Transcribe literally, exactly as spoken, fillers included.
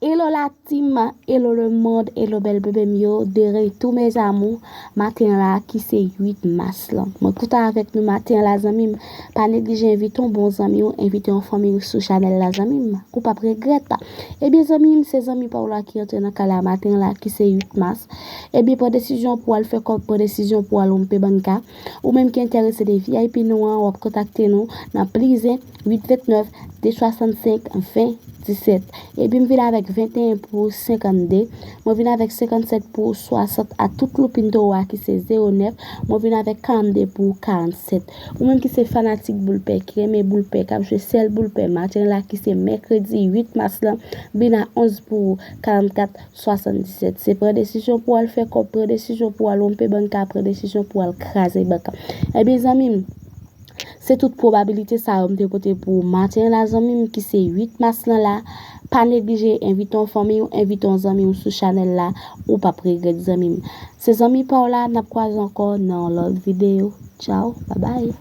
Hello la team, hello le monde, hello bèl bebe m yo, de retour mes amours, maten la ki se uit mas lan. Mwen kontan avèk nou maten la zanmi m, pa neglije envite yon bon zanmi w, envite yon fanmi w sou chanèl la zanmi m, ou p ap regrèt. Ebyen zanmi m, se zanmi pa w la ki antre nan kay la maten la ki se uit mas. Ebyen pran desizyon pou al fè kòb, pran desizyon pou al wonpe banka. Ou menm ki enterese de V I P nou an, w ap kontakte nou nan plizen uit vennèf de swasann senk ven disèt. Epi m vin avèk venteyen pou senkannde. Mwen vin avèk senkannsèt pou swasant a tout loupin towo a ki se zewo nèf. Mwen vin avèk karannde pou karannsèt. Ou menm ki se fanatik boul pè, ki renmen boul pè, k ap jwe sèl boul pè maten la ki se mèkredi uit mas lan, vin a onz pou karannkat swasanndisèt. Se pran desizyon pou al fè kòb, pran desizyon pou al wonpe banka, pran desizyon pou al kraze banka. Ebyen zanmi m, se tout pwobabilite sa yo m te pote pou maten la zanmi m ki se uit mas lan la. Pa neglije envite yon fanmi w, envite yon zanmi w sou chanèl la, ou p ap regrèt zanmi m. Se zanmi pa w la, n ap kwaze ankò nan yon lòt videyo. Tchaw, babay.